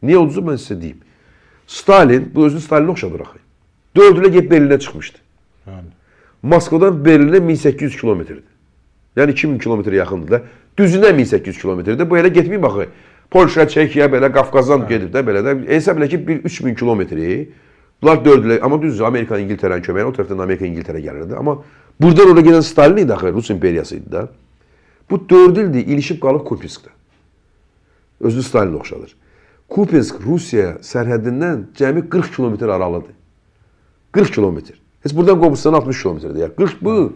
Niyə uduzu, mən sizə deyim. Stalin, bu özünü Stalinə oxşadır axı. 4 ilə gedib Berlinə çıxmışdı. Bəli. Moskvadan Berlinə 1800 kilometrdir. Yəni 2000 kilometrə yaxındır da. Düzünə 1800 kilometrdir. Bu elə getməyib axı. Polşa, Çekiya, belə Qafqazdan gedib də belə də. Hesab elə ki, bir 3000 kilometri. Bunlar 4 ilə, amma düzdür, Amerika, İngiltərənin köməyi, o tərəfdən Amerika, İngiltərə gəlirdi. Amma buradan oraya gedən Stalin idi axı, Rus imperiyası idi da. Bu 4 ildir ilişib qalıb Kupenskdə. Özünü Stalinə oxşadır. Kupensk Rusiya sərhədindən cəmi 40 kilometr aralıdır. 40 kilometr. Heç buradan Qobustan 60 kilometrdir. Yəni 40 bu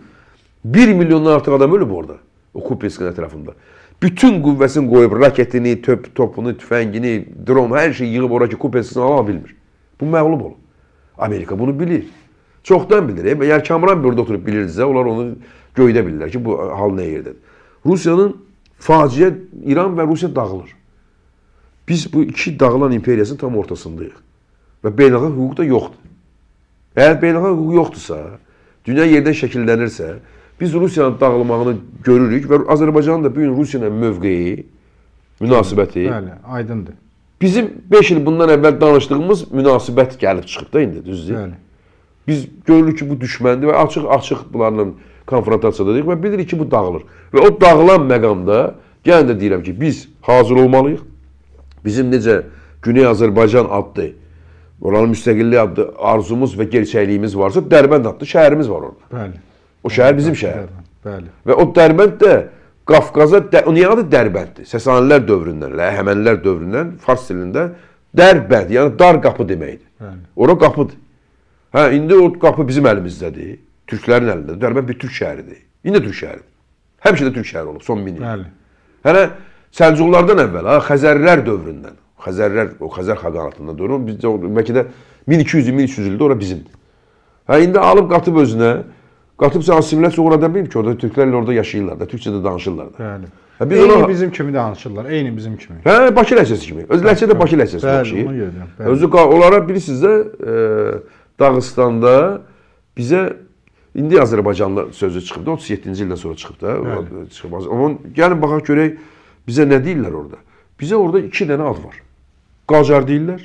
1 milyondan artıq adam ölüb orada. O Kupenskin ətrafında. Bütün qüvvəsini qoyub raketini, topunu, tüfəngini, dronu, hər şeyi yığıb ora ki Kupenskin ala bilmir. Bu məğlub olub. Amerika bunu bilir. Çoxdan bilir. Əgər Kamran burada oturub bilirdisə, onlar onu göydə bilirlər ki, bu hal nə yerdədir. Rusiyanın faciə, İran və Rusiya dağılır. Biz bu iki dağılan imperiyasının tam ortasındayıq. Və beynəlxalq hüquq da yoxdur. Əgər beynəlxalq hüquq yoxdursa, dünya yerdən şəkillənirsə, biz Rusiyanın dağılmağını görürük və Azərbaycanın da bugün Rusiya ilə mövqeyi, münasibəti... Bəli, aydındır. Bizim 5 il bundan əvvəl danışdığımız münasibət gəlib çıxıb da indi, düzdür? Bəli. Biz görürük ki, bu düşməndir və açıq-açıq bunlarla konfrontasiyadayıq və bilirik ki, bu dağılır. Və o dağılan məqamda, yenə də deyirəm ki, biz hazır olmalıyıq. Bizim necə Güney Azərbaycan adlı, oranın müstəqilliyi adlı arzumuz və gerçəkliyimiz varsa, Dərbənd adlı şəhərimiz var orada. Bəli. O şəhər bizim şəhərdir. Bəli. Və o Dərbənd də Qafqaza, niyə adı Dərbənddir? Səsanilər dövründən, Əhəmənilər dövründən fars dilində Dərbənd, yəni dar qapı deməkdir. Bəli. Ora qapıdır. Hə, indi o qapı bizim əlimizdədir, türklərin əlindədir. Dərbənd bir türk şəhəridir. İndi türk şəhəridir. Həmişə də türk şəhəri olub, son 1000 il. Bəli. Hələ Səlcuqlardan əvvəl, ha, Xəzərlər dövründən, Xəzərlər, o Xəzər xaqanatından dövrü, bizdə bəlkə də 1200-1300 ildə ora bizimdir. Hə, indi alıb qatıb özünə, qatıbsa assimilyasiya uğrada bilmir ki, orada türklərlə orada yaşayırlar da, türkçə də danışırlar da. Bəli. Hə, biz Eyni ona bizim kimi danışırlar, eyni bizim kimi. Hə, Bakı ləhcəsi kimi. Öz ləhcə də Bakı ləhcəsi Bəli, ona görə deyirəm, bəli. Özü onlara bilirsiniz də Dağıstanda bizə indi Azərbaycanlı sözü çıxıb da 37-ci ildən sonra çıxıb da. Çıxıb. Amma gəlin baxaq görək bizə nə deyirlər orada. Bizə orada 2 dənə ad var. Qacar deyirlər.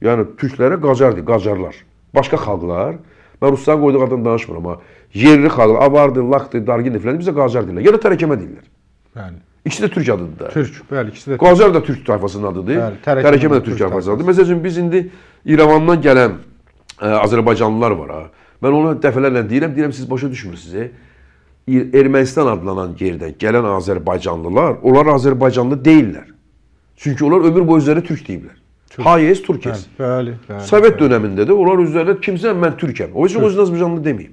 Yəni türklərə Qacar deyir, Qacarlar. Başqa xalqlar, mən rusların qoyduğu addan danışmıram amma yerli xalqlar, Avardır, Lakdır, Dargindir filan bizə Qacar deyirlər. Ya da Tərəkəmə deyirlər. Bəli. İkisi də türk adıdır da. Türk, bəli, ikisi də Qacar da türk tayfasının adıdır. Bəli, Tərəkəmə Tərəkəmə də də türk türk tayfasının adıdır. Məsəl üçün biz indi İrəvandan gələn Azərbaycanlılar var ha. Mən ona dəfələrlə deyirəm, siz başa düşmürsünüz. Ermənistan adlanan yerdən gələn Azərbaycanlılar, onlar Azərbaycanlı deyillər. Çünki onlar ömür boyu özlərinə türk deyiblər. Hayes Türkes. Bəli, bəli. Sovet dövründə də onlar özlərinə kimsə mən türkəm. O üçün özünü Azərbaycanlı deməyib.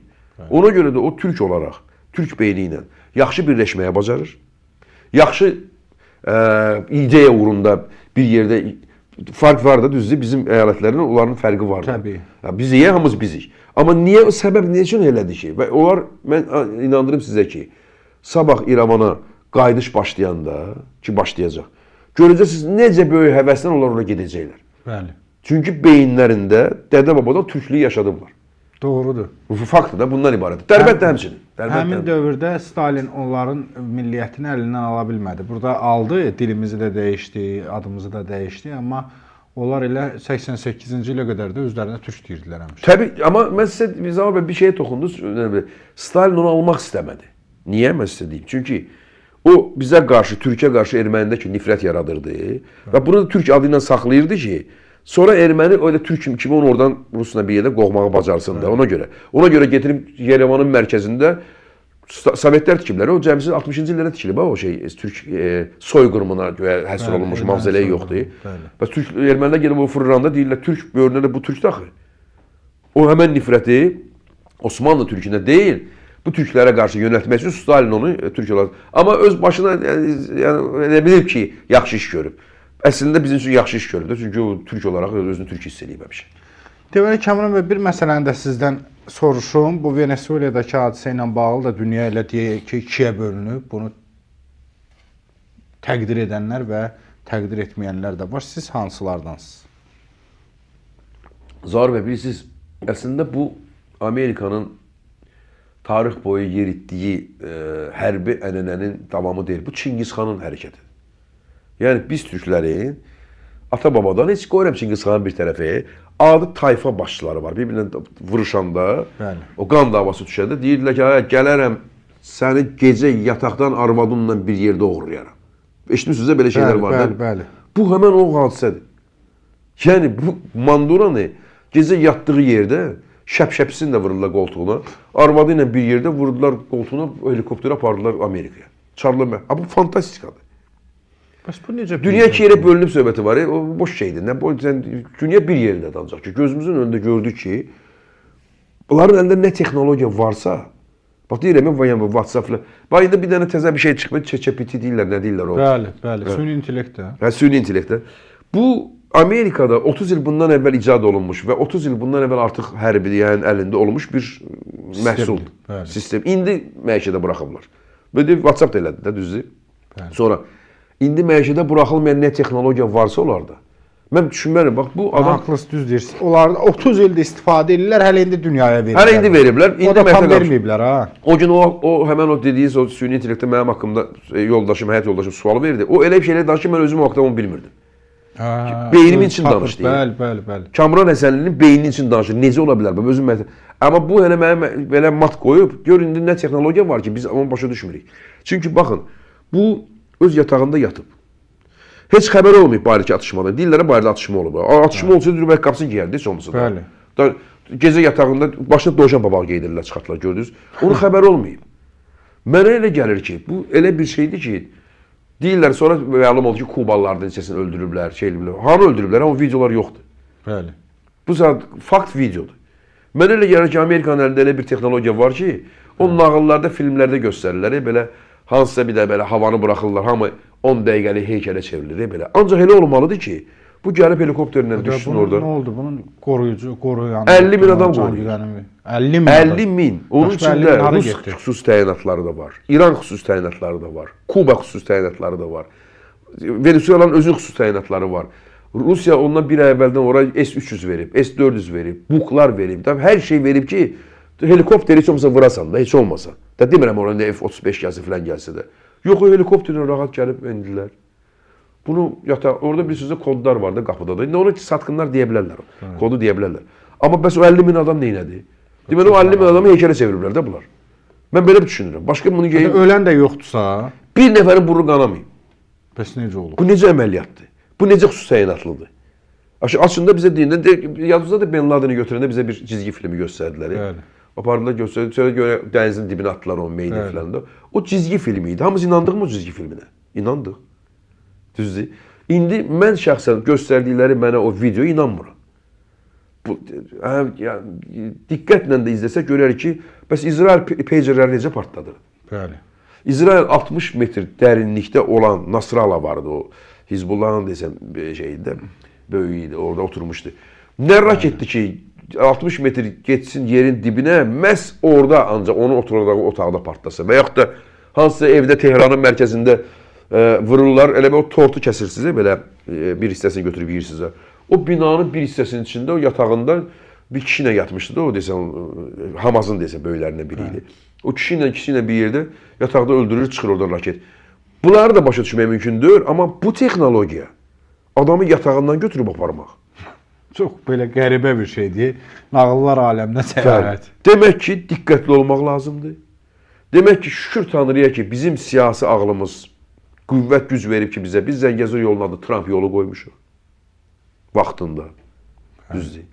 Ona görə də o türk olaraq, türk beyni ilə yaxşı birləşməyə bacarır. Yaxşı ideya uğrunda bir yerdə fark var da düzdür, bizim əyalətlərin onların fərqi var da. Təbii. Ya, biz niyə hamımız bizik? Amma niyə o səbəb nə üçün elədir ki? Və onlar mən inandırım sizə ki, sabah İrəvana qayıdış başlayanda ki başlayacaq. Görəcəksiniz necə böyük həvəslə onlar ora gedəcəklər. Bəli. Çünki beyinlərində dədə-babadan türklüyü yaşadıblar. Doğrudur. Bu faktdır da bundan ibarətdir. Dərbənd də həmçinin. Dərbənd Həmin də. dövrdə Stalin onların milliyyətini əlindən ala bilmədi. Burada aldı, dilimizi də dəyişdi, adımızı da dəyişdi, amma onlar elə 88-ci ilə qədər də özlərinə türk deyirdilər həmişə. Təbii, amma mən sizə Zaur bəy bir şeyə toxundunuz. Önəmli. Stalin onu almaq istəmədi. Niyə mən sizə deyim? Çünki o bizə qarşı, Türkiyə qarşı ermənidəki nifrət yaradırdı və bunu da türk adı ilə saxlayırdı ki, sonra erməni öyle türk kimi onu oradan Rusla bir yerdə qovmağı bacarsın da ona görə. Ona görə getirib Yerevanın mərkəzində Sovetlər tikiblər. O cəmisi 60-cı illərdə tikilib ha o şey türk soyqırımına görə həsr olunmuş mavzoleyi yoxdur. Bəs türk ermənilər gedib o fırıranda deyirlər türk görünəndə bu türkdür axı. O həmən nifrəti Osmanlı türkünə deyil, bu türklərə qarşı yönəltmək üçün Stalin onu türk olaraq. Amma öz başına yəni elə bilib ki, yaxşı iş görüb. Əslində bizim üçün yaxşı iş görüb də, çünki o türk olaraq özünü türk hiss eləyib həmişə. Deməli Kamran bəy, bir məsələni də sizdən soruşum. Bu Venesueladakı hadisə ilə bağlı da dünya elə deyək ki, ikiyə bölünüb. Bunu təqdir edənlər və təqdir etməyənlər də var. Siz hansılardansınız? Zaur bəy, bilirsiniz, əslində bu Amerikanın tarix boyu yeritdiyi hərbi ənənənin davamı deyil. Bu Çingiz xanın hərəkətidir. Yəni biz türklərin ata-babadan heç qoyuram Çingiz xanın bir tərəfi, adi tayfa başçıları var. Bir-birinə vuruşanda, Bəli. o qan davası düşəndə deyirdilər ki, "Hə, gələrəm səni gecə yataqdan arvadımla bir yerdə oğurlayaram." Eşitmisiniz də belə şeylər Bəli, var. bəli, bəli. Bu həmən o hadisədir. Yəni bu Manduranı gecə yatdığı yerdə şəp-şəpsini də vururlar qoltuğuna. Arvadı ilə bir yerdə vurdular qoltuğuna, helikopterə apardılar Amerikaya. Çarlı. Ha, bu fantastikadır. Bəs bu necə bir Dünya iki yerə bölünüb söhbəti var. O boş şeydir. Nə bu sən dünya bir yerdədir ancaq ki, gözümüzün önündə gördük ki, bunların əlində nə texnologiya varsa, bax deyirəm ya, yəni WhatsApp-la. Bax indi bir dənə təzə bir şey çıxdı, ChatGPT deyirlər, nə deyirlər o. Bəli, bəli. Süni intellekt də. Hə, süni intellektdə. Bu Amerikada 30 il bundan əvvəl icad olunmuş və 30 il bundan əvvəl artıq hərbi yəni əlində olmuş bir məhsul, bəli. sistem. İndi məişətə buraxıblar. Belə WhatsApp da elədi də, düzdür? Bəli. Sonra indi məişətə buraxılmayan nə texnologiya varsa onlarda. Mən düşünmərəm, bax bu adam Haqlısınız, düz deyirsiniz. Onlar 30 ildir istifadə edirlər, hələ indi dünyaya verirlər. Hələ indi veriblər. O İndi da tam məişətə qalmış. verməyiblər ha. O gün o həmən o dediyiniz o süni intellektdə mənim haqqımda yoldaşım, həyat yoldaşım sual verdi. O elə bir şeylər danışdı ki, mən özüm o haqda onu bilmirdim. Hə, Beynimin için tapır. danışdı. Bəli, bəli, bəli. Kamran Həsənlinin beyninin için danışır. Necə ola bilər? Ben özüm amma bu elə mənə belə mat qoyub, gör indi nə texnologiya var ki, biz onu başa düşmürük. Çünki baxın, bu öz yatağında yatıb. Heç xəbəri olmayıb bayırdakı atışmadan. Deyirlər bayırda atışma olub. Atışma olsa dürüb ayaqqabısını geyərdi heç olmasa da. Bəli. Da, gecə yatağında başına dovşan papağı geydirirlər, çıxartdılar, gördünüz. Onun xəbəri olmayıb. Mənə elə gəlir ki, bu elə bir şeydir ki, deyirlər sonra məlum oldu ki, Kubalılardan neçəsini öldürüblər, şey eləyiblər. Hanı öldürüblər? Amma videolar yoxdur. Bəli. Bu saat fakt videodur. Mənə elə gəlir ki, Amerikanın əlində elə bir texnologiya var ki, o nağıllarda, filmlərdə göstərirlər, belə hansısa bir də belə havanı buraxırlar, hamı 10 dəqiqəlik heykələ çevrilir, belə. Ancaq elə olmalıdır ki, Bu gəlib helikopterlə düşsün orada. Nə oldu? Bunun qoruyucu, qoruyan 50 min adam qoruyur. 50 min. 50 min. Onun içində Rus xüsusi təyinatları da var. İran xüsusi təyinatları da var. Kuba xüsusi təyinatları da var. Venezuelanın özü xüsusi təyinatları var. Rusiya ondan bir ay əvvəldən ora S-300 verib, S-400 verib, Buklar verib. Tabii hər şey verib ki, helikopteri heç olmasa vurasan da, heç olmasa. Da demirəm oranın F-35 gəlsə filan gəlsə də. Yox, o helikopterlə rahat gəlib endilər. Bunu yataq, orada bir sözdə kodlar var da qapıda da. İndi onu satqınlar deyə bilərlər. Evet. Kodu deyə bilərlər. Amma bəs o 50 min adam nə elədi? Deməli o 50 min adamı heykələ çeviriblər də bunlar. Mən belə düşünürəm. Başqa bunu geyim... Ölən də yoxdursa, bir nəfərin burnu qanamayıb. Bəs necə olub? Bu necə əməliyyatdır? Bu necə xüsusi təyinatlıdır? Açında bizə deyəndə, yadınızda da Bin Ladeni götürəndə bizə bir cizgi filmi göstərdilər. Bəli. Apardılar, göstərdilər, sonra görə dənizin dibinə atdılar onun meyidi filan da. O cizgi filmi idi. Hamımız inandıq mı o cizgi filminə? İnandıq. Düzdür. İndi mən şəxsən göstərdikləri mənə o videoya inanmıram. Bu, yəni, diqqətlə də izləsək görərik ki, bəs İsrail pagerləri necə partladı? Bəli. İsrail 60 metr dərinlikdə olan Nasrallah vardı o. Hizbullahın desəm şeyində, böyüyü idi, orada oturmuşdu. Nə raketdir ki, 60 metr getsin yerin dibinə, məhz orada ancaq onun oturacağı otaqda partlasa və yaxud da hansısa evdə Tehranın mərkəzində vururlar, elə o tortu kəsirsiniz, belə bir hissəsini götürüb yeyirsiniz. O binanın bir hissəsinin içində, o yatağında bir kişi ilə yatmışdı da, o desəm, Hamasın desəm böyüklərindən biri idi. O kişi ilə, ikisi ilə bir yerdə yataqda öldürür, çıxır oradan raket. Bunları da başa düşmək mümkündür, amma bu texnologiya adamı yatağından götürüb aparmaq. Çox belə qəribə bir şeydir. Nağıllar aləminə səyahət. Demək ki, diqqətli olmaq lazımdır. Demək ki, şükür Tanrıya ki, bizim siyasi ağlımız qüvvət, güc verib ki bizə. Biz Zəngəzur yolunun adı Tramp yolu qoymuşuq. Vaxtında. Düzdür.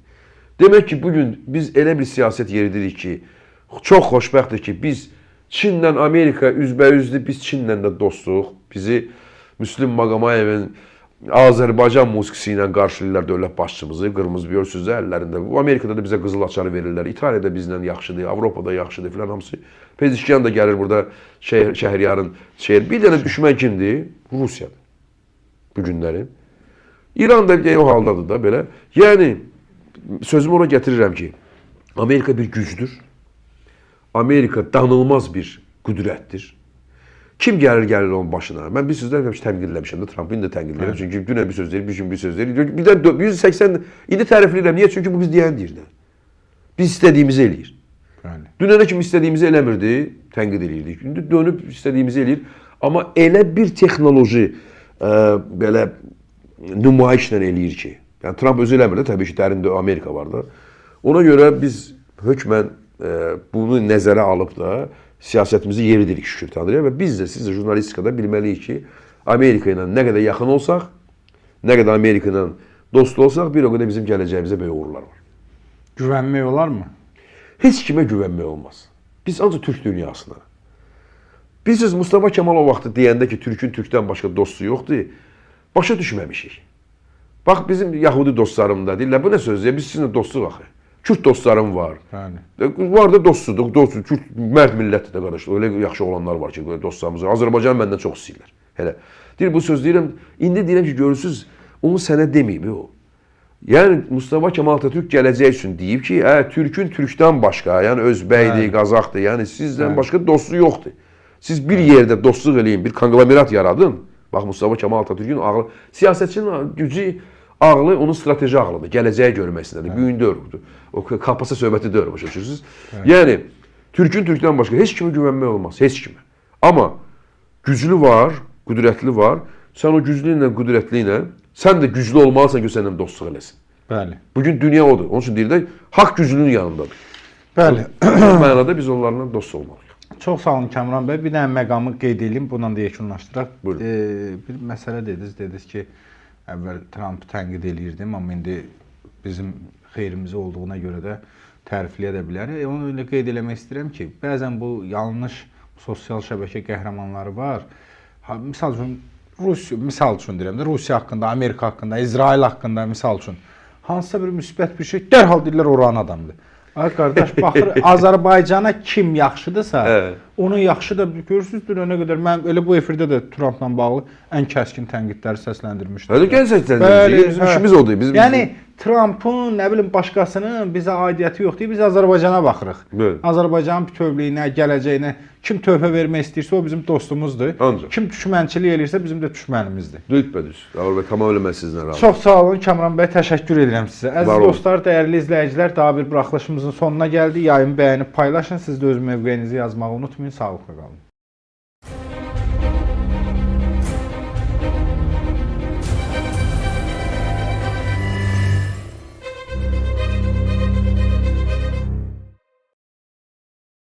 Demək ki, bugün biz elə bir siyasət yeridirik ki, çox xoşbəxtdir ki, biz Çinlə Amerika üzbəyüzdür, biz Çinlə də dostuq. Bizi Müslüm Maqomayevin Azərbaycan musiqisi ilə qarşılayırlar dövlət başçımızı, qırmızı bilirsiniz də əllərində. Bu Amerikada da bizə qızıl açarı verirlər, İtaliyada bizlə yaxşıdır, Avropada yaxşıdır filan hamısı. Pezişkiyan da gəlir burada Şəhriyarın şehir. Bir dənə düşmən kimdir? Rusiyadır. Bu günləri. İran da o haldadır da belə. Yəni sözümü ora gətirirəm ki, Amerika bir gücdür. Amerika danılmaz bir qüdrətdir. Kim gəlir, gəlir onun başına. Mən bir sözlə həmişə tənqid eləmişəm də, Trump'ı indi də tənqid edirəm. Çünki dünən bir söz deyir, bir gün bir söz deyir. Bir də 180 indi tərifləyirəm. Niyə? Çünki bu biz deyəni deyir də. Biz istədiyimizi eləyir. Bəli. Dünənə kimi istədiyimizi eləmirdi, tənqid eləyirdik. İndi dönüb istədiyimizi eləyir. Amma elə bir texnoloji belə nümayişlə eləyir ki, yəni Trump özü eləmir də, təbii ki, dərində Amerika var da. Ona görə biz hökmən bunu nəzərə alıb da siyasətimizi yeridirik şükür Tanrıya və biz də siz də jurnalistikada bilməliyik ki, Amerika ilə nə qədər yaxın olsaq, nə qədər Amerika ilə dost olsaq, bir o qədər bizim gələcəyimizə böyük uğurlar var. Güvənmək olarmı? Heç kimə güvənmək olmaz. Biz ancaq Türk dünyasına. Bilirsiniz, Mustafa Kemal o vaxtı deyəndə ki, Türkün Türkdən başqa dostu yoxdur, başa düşməmişik. Bax, bizim Yahudi dostlarım da deyirlər, bu nə sözdür? Biz sizinlə dostluq axı. Kürt dostlarım var. Bəli. Var da dostsudur, dostdur. Kürt mərd millətdir də qardaş. Öyle yaxşı olanlar var ki, dostlarımız var. Azərbaycan məndən çox istəyirlər. Elə. Deyir, bu söz deyirəm, indi deyirəm ki, görürsüz, onu sənə deməyib o. Yəni Mustafa Kemal Atatürk gələcək üçün deyib ki, Türkün Türkdən başqa, yəni Özbəkdir, Qazaxdır, yəni sizdən başqa dostu yoxdur. Siz bir yerdə dostluq eləyin, bir konglomerat yaradın. Bax, Mustafa Kemal Atatürk'ün ağlı, siyasətçinin gücü, ağlı onun strateji ağlıdır, gələcəyi görməsindədir, bu gün deyir. O kapasa söhbəti deyir, başa düşürsünüz. Yəni, Türkün Türkdən başqa heç kimə güvənmək olmaz, heç kimə. Amma güclü var, qüdrətli var. Sən o güclü ilə, qüdrətli ilə, sən də güclü olmalısan ki, səninlə dostluq eləsin. Bəli. Bugün dünya odur. Onun üçün deyir də, haqq güclünün yanındadır. Bəli. Bu mənada biz onlarla dost olmalıyıq. Çox sağ olun Kamran bəy. Bir dənə məqamı qeyd edeyim, bununla da yekunlaşdıraq. Bir məsələ dediniz, dediniz ki, əvvəl Trumpı tənqid eləyirdim, amma indi bizim xeyrimizə olduğuna görə də tərifləyə də bilərik. Onu elə qeyd eləmək istəyirəm ki, bəzən bu yanlış sosial şəbəkə qəhrəmanları var. Ha, misal üçün Rusiya, misal üçün deyirəm də, Rusiya haqqında, Amerika haqqında, İsrail haqqında misal üçün hansısa bir müsbət bir şey dərhal deyirlər oranın adamdır. Ay qardaş, baxır Azərbaycana kim yaxşıdırsa, Onu yaxşı da görürsüz dünənə qədər mən elə bu efirdə də Trumpla bağlı ən kəskin tənqidləri səsləndirmişdim. Hələ gəlsək bizim işimiz odur. Bizim Yəni Trumpın, nə bilim başqasının bizə aidiyyəti yoxdur. Biz Azərbaycana baxırıq. Bəli. Azərbaycanın bütövlüyünə, gələcəyinə kim töhfə vermək istəyirsə o bizim dostumuzdur. Ancaq. Kim düşmənçilik eləyirsə bizim də düşmənimizdir. Düzbədüz. Zaur bəy, tamamilə mən sizinlə razıyam. Çox sağ olun Kamran bəy, təşəkkür edirəm sizə. Əziz Var olun. dostlar, dəyərli izləyicilər, daha bir buraxılışımızın sonuna gəldik. Yayımı bəyənib paylaşın. Siz də öz mövqeyinizi yazmağı unutmayın. Sağlıqla qalın.